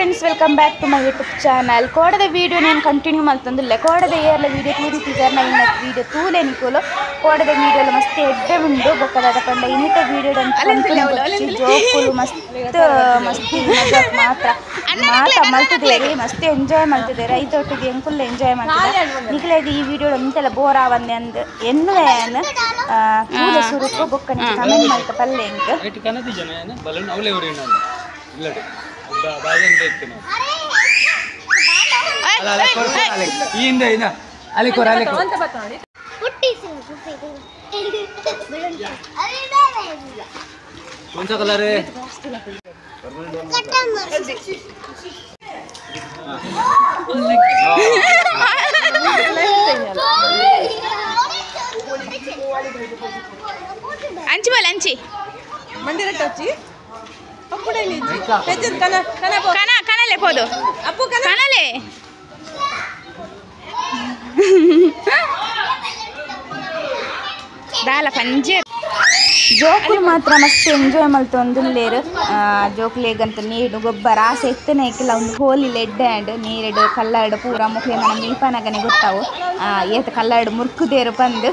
Friends, welcome back to my YouTube channel. ಕೋಡದ video ನಾನು continue ಮಲ್ತೊಂದುಲ್ಲೆ. ಕೋಡದ ಏರ್ಲ video ತೂರಿತಿಜಾರ್ ನ ಇನ್ನ video ತೂಲೆ ನಿಕುಲು. ಕೋಡದ ವೀಡಿಯೋ ಮಸ್ತ್ ಎಡ್ಡೆ ಉಂಡು. ಬೊಕ್ಕದಾದ ಪಂಡ ಇನ್ನಿತ ವೀಡಿಯೋ ಜೋಕುಲು ಮಸ್ತ್ ಮಸ್ತ್ ಮಾತ್ರ ಮಾತ ಮಲ್ತುದೇರಿ, ಮಸ್ತ್ ಎಂಜಾಯ್ ಮಲ್ತುದೇರಿ. ಐತೊಟ್ಟಿಗೆ ಎಂಕುಲ್ಲ ಎಂಜಾಯ್ ಮಲ್ತುದೆ. ನಿಕುಲೆಗ್ ಈ ವೀಡಿಯೋ ಎಂತೆಲ್ಲ ಬೋರ್ ಆವಂದೆ ಅಂದ್ ಎನ್ನುವೆ ತೂಲೆ ಸುರುಕು ಬೊಕ್ಕ ಕಮೆಂಟ್ ಮಲ್ತ ಪಲ್ಲೆ ಎಂಕ್. कौन सा कलर है? अंची बोल अंची मंदिर टची ಕನ ಕನಲೆ ಪೋದು ಅಪ್ಪು ಕನಲೆ ದಾಲ ಪಂಜೆ ಜೋಕುಲು ಮಾತ್ರ ಮಸ್ತ್ ಎಂಜಾಯ್ ಮಲ್ತೊಂದುಲ್ಲೆರ್. ಜೋಕುಲೆಗಂತ ನೀರು ಗೊಬ್ಬರ ಆಸೆ ಇತ್ತನೆ ಇಕ್ಕಿಲ್ಲ. ಒಂದು ಹೋಲಿ ಲೆಡ್ ಆ್ಯಂಡ್ ನೀರೆಡ್ ಕಲ್ಲರ್ಡ್ ಪೂರ ಮೊಕ್ಲೆನ ಮೀಪನಗನೆ ಗೊತ್ತಾವು ಏತ್ ಕಲ್ಲರ್ಡ್ ಮುರ್ಕುದೇರು ಪಂದ್.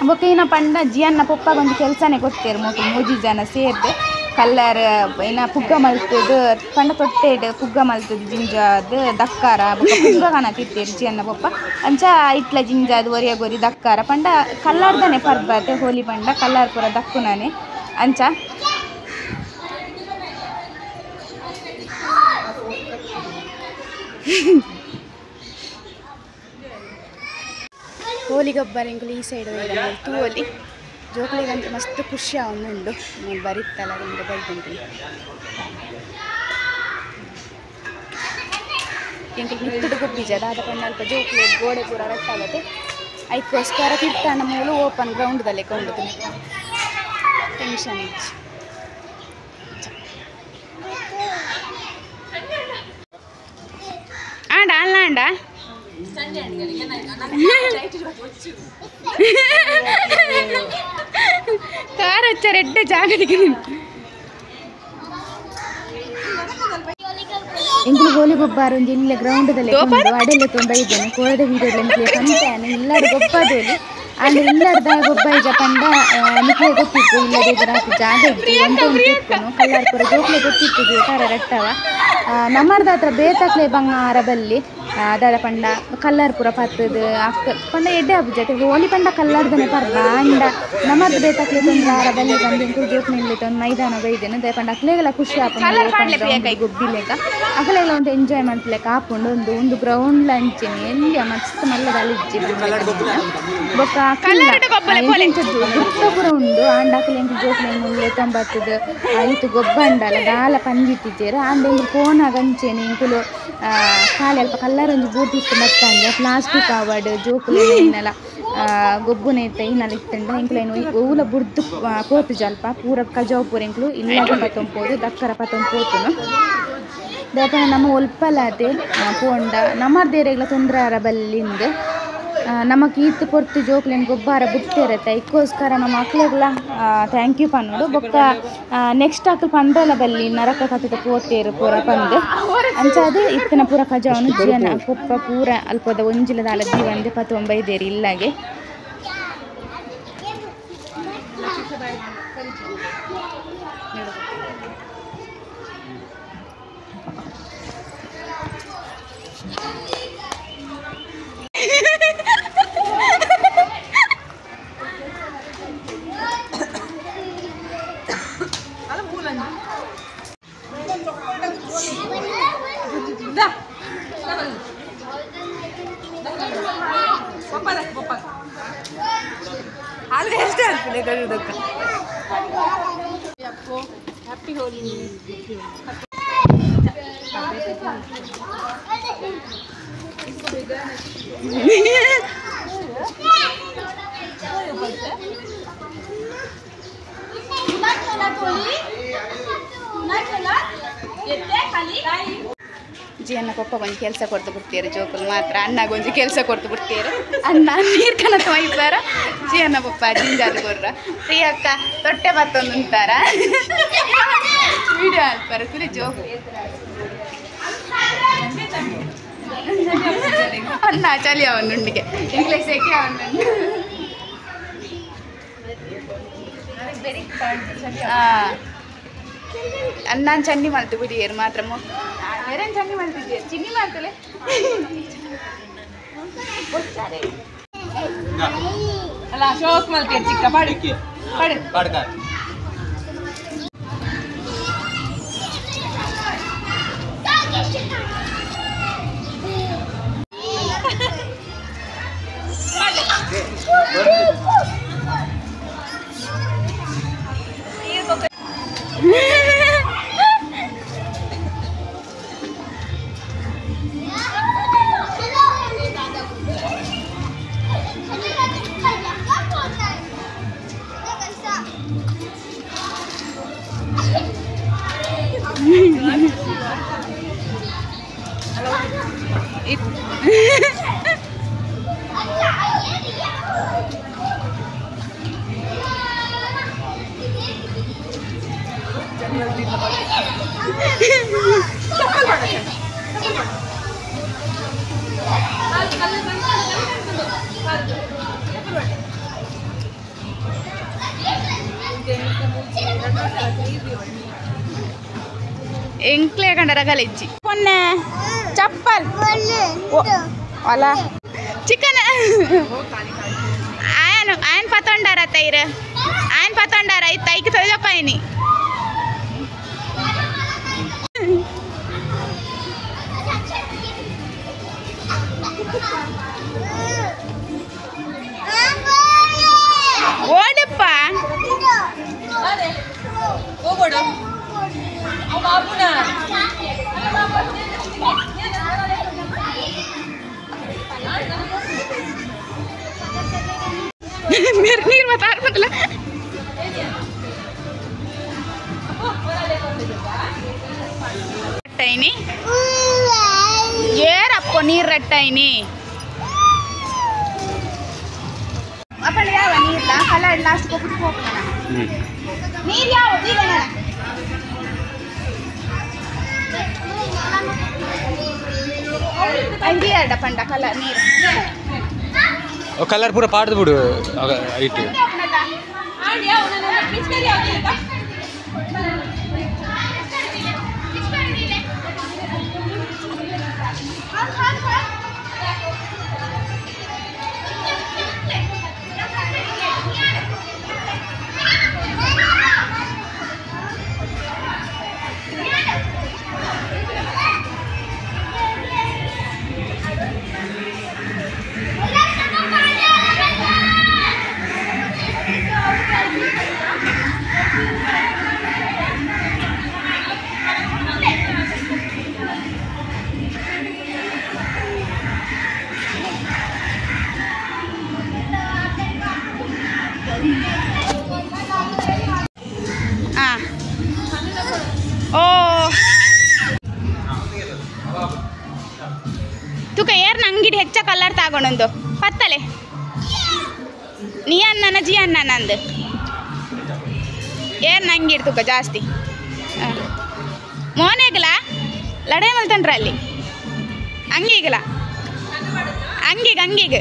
ಬೊಕ್ಕ ಏನ ಪಂಡ ಜಿಯನ್ನ ಪೊಪ್ಪಗ ಒಂಜಿ ಕೆಲಸನೇ ಕೊಡ್ತೇರು ಮೊಕ್ಲು ಮೂಜಿ ಜನ ಸೇರ್ದು ಕಲ್ಲರ್ ಏನ ಪುಗ್ಗ ಮಲ್ತದು ಪಂಡ ತೊಟ್ಟೆಡ್ ಪುಗ್ಗ ಮಲ್ತದು ಜಿಂಜಾದ್ ದಕ್ಕಾರ ಬೊಕ್ಕ ಪುಗ್ಗ ಕನತಿತ್ತೇರು ಜಿಯನ್ನ ಪೊಪ್ಪ. ಅಂಚ ಇಟ್ಲ ಜಿಂಜಾದ್ ಒರಿಯ ಗೊರಿ ದಕ್ಕಾರ ಪಂಡ ಕಲ್ಲರ್ದನೆ ಪರ್ಬತೆ ಹೋಲಿ ಪಂಡ ಕಲ್ಲರ್ ಪೂರ ದಕ್ಕುನಾನೆ ಅಂಚ. ಹೋಲಿ ಗೊಬ್ಬರ ಎಂಕುಲು ಈ ಸೈಡ್ ತೂವೊಲಿ. ಜೋಕುಲೆಗಂತ ಮಸ್ತ್ ಖುಷಿ ಆವೊಂದುಂಡು. ಬರಿತ್ತಲ್ಲ ನಿಮಗೆ ಬೈದುಂಟು. ಎಂಕುಲು ಮಿತ್ತುಡು ಗೊಬ್ಬಿಜ ದಾದ ಪಂಡ ಅಲ್ಪ ಜೋಕುಲೆ ಗೋಡೆ ಪೂರ ರಟ್ಟಾಗತ್ತೆ. ಐಕ್ಕೋಸ್ಕರ ತಿರ್ತಾನ ಮೂಲು ಓಪನ್ ಗ್ರೌಂಡ್ದಲ್ಲೇ ಕೊಂಡು ಟೆನ್ಷನ್ ಇಜ್ಜಿ. ಆಂಡ ಅಲ್ಲ ಆಂಡ ಕಾರ್ ಹಚ್ಚ ರೆಡ್ಡೆ ಜಾಗದಿಗೆ. ಎಂಕುಲು ಹೋಲಿ ಗೊಬ್ಬರ ಒಂಜಿ ಇಲ್ಲ ಗ್ರೌಂಡ್ದಲ್ಲಿ ಅಡೆಲ್ಲ ತೊಂದ ಇದ್ದೇನೆ. ಕೋಡದ ವೀಡಿಯೋ ಪಂಚಾನೆ ಇಲ್ಲದ ಗೊಬ್ಬದೋಲಿ. ಆಂಡ ಇಲ್ಲದ ಗೊಬ್ಬ ಇಜ ಪಂಡ ನಿಕ್ಲೆ ಗೊತ್ತಿತ್ತು ಇಲ್ಲದ ರಾತ್ರಿ ಜಾಗ ಇತ್ತು ಒಂಟು ಇತ್ತು ಕಲ್ಲಾರ್ ಪೂರ ಜೋಕ್ಲೆ ಗೊತ್ತಿತ್ತು ಕಾರ ರಟ್ಟವ. ನಮ್ಮರ್ದ ಹತ್ರ ಬೇತಕ್ಲೆ ಬಂಗಾರ ಬಲ್ಲಿ ದಾದ ಪಂಡ ಕಲ್ಲರ್ ಪೂರ ಪತ್ತದು ಅಕ್ಕ ಪಂಡ ಎಡ್ಡೆ ಆಪುಜತೆ ಹೋಲಿ ಪಂಡ ಕಲ್ಲರ್ದನೆ ಪರ್ಬ. ಅಂಡ ನಮ್ಮರ್ದ ಬೇತಕ್ಲೆ ತೊಂದರೆ ಬಲ್ಲಿ ಬಂದು ಎಂಕುಲು ಜೋಕ್ಲೆ ಒಂದು ಮೈದಾನ ಬೈದೇನೆ ದಾಯ ಪಂಡ ಅಕ್ಲೆಗೆಲ್ಲ ಖುಷಿ ಆಪುಂಡು ಗೊಬ್ಬಿಲೆಕ ಅಕ್ಲೆಗೆಲ್ಲ ಒಂದು ಎಂಜಾಯ್ ಮಲ್ಪಲೆಕ ಆಪುಂಡು. ಒಂದು ಒಂದು ಗ್ರೌಂಡ್ ಲಂಚಿನಿ ಎಲ್ಲಿ ಮಸ್ತ್ ಮಲ್ಲದ ಅಲಿಜ್ಜಿ ಬೊಕ್ಕ ಗುತ್ತ ಪೂರ ಉಂಡು. ಆಂಡ ಅಕ್ಲೆ ಎಂಕುಲು ಜೋಕ್ಲೆ ಮುಲ್ಲೆ ತೊಂಬತ್ತದು ಇತ್ತು ಗೊಬ್ಬ ಅಂಡಲ ದಾಲ ಪಂಜಿತ್ತಿಜ್ಜೆರ್. ಆಂಡ ಎಂಕುಲು ಪೋನಾಗ ಅಂಚೆನೆ ಎಂಕುಲು ಖಾಲಿ ಅಲ್ಪ ಕಲ್ಲರ್ ಒಂಜಿ ಬೂಟಿತ್ತು ಬತ್ತಂದೆ ಪ್ಲಾಸ್ಟಿಕ್ ಆವಡ್ ಜೋಕುಲು ಇನ್ನೆಲ್ಲ ಗೊಬ್ಬುನ ಇತ್ತ ಇನ್ನೆಲ್ಲ ಇತ್ತಂಡ ಎಂಕುಲು ಓಲ ಬುಡ್ದು ಪೋತುಜ ಅಲ್ಪ ಪೂರ ಕಜಾವು ಪೂರ ಎಂಕುಲು ಇಲ್ಲದ ಪತ್ತೊಂಪೋದು ದಕ್ಕರ ಪತ್ತೊಂಪೋತುನು. ದಾಪನ ನಮ್ಮ ಒಲ್ಪಲಾತೆ ಪೋಂಡ ನಮ್ಮರ್ದೇರೆಗ್ಲ ತೊಂದರೆ ಆರ ಬಲ್ಲಿಂದು ನಮಕ್ ಈತ್ ಪೊರ್ತು ಜೋಕ್ಲೆನ್ ಗೊಬ್ಬರ ಬುಡ್ತಿರತ್ತೆ. ಐಕ್ಕೋಸ್ಕರ ನಮ್ಮ ಮಕ್ಳೆಗ್ಲ thank you ಪನ್ನೋಡು. ಬೊಕ್ಕ ನೆಕ್ಸ್ಟ್ ಅಕ್ಲು ಪಂಡಲ ಬಲ್ಲಿ ನರಕ ಕತ್ತಿದ ಪೋತೇರು ಪೂರ ಪಂದು ಅಂಚಾದ್ ಇತ್ತಿನ ಪೂರ ಕಜಾವನು ಜಿಯನ ಪೊಪ್ಪ ಪೂರ ಅಲ್ಪದ ಒಂಜಿಲ ದಾಲ ದೀವಂದೆ ಪತ್ತೊಂಬೈದೇರಿ ಇಲ್ಲಾಗೆ. हैप्पी होली. ಜಿಯನ್ನ ಪಪ್ಪ ಒಂಜಿ ಕೆಲಸ ಕೊಡ್ತು ಬಿಡ್ತೀರಿ ಜೋಕುಲು ಮಾತ್ರ. ಅಣ್ಣಗ ಒಂಜಿ ಕೆಲಸ ಕೊಡ್ತು ಬಿಡ್ತೀರಿ. ಅಣ್ಣ ನೀರು ಕನತ ಒಯ್ಪಾರ ಜಿಯನ್ನ ಪಪ್ಪ ಜಿಂಜಾದ ಕೊರ್ರ. ಪ್ರಿಯಕ್ಕ ತೊಟ್ಟೆ ಬತ್ತೊಂದು ಉಂಟಾರ ವಿಡಿಯೋ ಅಲ್ಪಾರ ತುಲಿ ಜೋಕು. ಅನ್ನ ಚಳಿ ಅವನುಂಡಿಗೆ ಇಂಗ್ಲೀಷ್ ಸೆಕೆ ಅವನು. ನಾನು ಚನ್ನಿ ಮಲ್ತು ಬಿಡಿಯರು ಮಾತ್ರ ಬೇರೆ ಚನ್ನಿ ಮಲ್ತಿದ್ದೀರಿ ಚಿನ್ನಿ ಮಾಡ್ತಲೆ ಅಲ್ಲ ಶೋಕ್ ಮಲ್ತೀರಿ ಚಿಕ್ಕ ಪಾಡಿ ಪಾಡಿ ಪಾಡ್ಕ. ಎಂಕ್ಲೆ ಕಂಡರ ಗಲೆಜ್ಜಿ ಪೊನ್ನೆ ಚಪ್ಪಲ್ ಅಲ್ಲ ಚಿಕನ್ ಆಯನ್ ಆಯನ್ ಪತೊಂಡಾರ ತೈರ್ ಆಯನ್ ಪತೊಂಡಾರ ಇತ್ತು ಐಕ್ ತೊಯ್ದಪ್ಪ ಇನಿ. ಓಡಪ್ಪ ಹೋಗೋಡು ನೀರು ಮತ್ತೆ ಆರ್ಬತ್ತಲ್ಲ. ರಟ್ಟೈನಿ ಏರಪ್ಪ ನೀರು ರಟ್ಟೈನಿ ಅಪ್ಪಳ ಯಾವ ನೀರ್ಲ ಕಲ ಲಾಸ್ಟ್ ಕೊಬ್ಬರಿ ಹೋಗೋಣ ನೀರು ಯಾವ ನೀರಣ ಅಂಗಿ ಅಡ ಪಂಡ ಕಲರ್ ನೀರು ಕಲರ್ ಪೂರ ಪಾಡ್ದು ಬಿಡು ಇಟ್ಟು. ತುಕ ಏರ್ ನಂಗಿಡಿ ಹೆಚ್ಚ ಕಲರ್ ತಗೊಂಡೊಂದು ಪತ್ತಲೆ ನೀ ಅನ್ನ ಜಿ ಅನ್ನ ನಂದು ಏರ್ ನಂಗಿಡ್ ತುಕ ಜಾಸ್ತಿ ಮೋನೆಗಲ ಲಡೈ ಮಲ್ತಂಡ್ರ ಅಲ್ಲಿ ಅಂಗಿಗಲ ಅಂಗಿಗ ಅಂಗಿಗ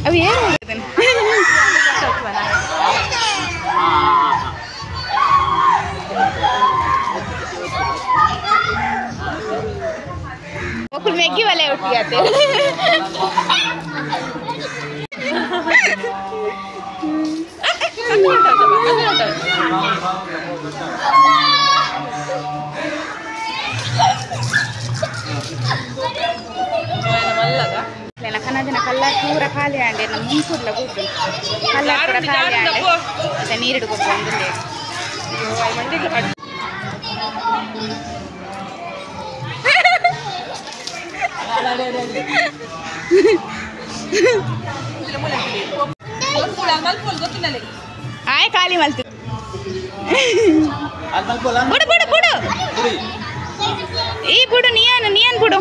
ಅವು ಏನು ಒಕ್ಕಳು ಮೆಗ್ಗಿ ಒಲೆ ಒಟ್ಟಿಗೆ ಆತೆ. ಕನದಿನ ಕಲ್ಲ ಪೂರ ಖಾಲಿ ಆಂಡೆ ನಮ್ಮ ಮುಂಚೂರ್ಲ ಗುಡ್ಡು ಕಲ್ಲ ಪೂರ ಖಾಲಿ ಆಂಡೆ ಮತ್ತೆ ನೀರಿಡು ಗೊಬ್ಬ ಒಂದುಂಡೆ ಆಯ್ ಖಾಲಿ ಮಲ್ತು ಬುಡು ಬುಡು ಬುಡು ಈ ಬುಡು ನಿಯಾನ್ ನಿಯಾನ್ ಬುಡು.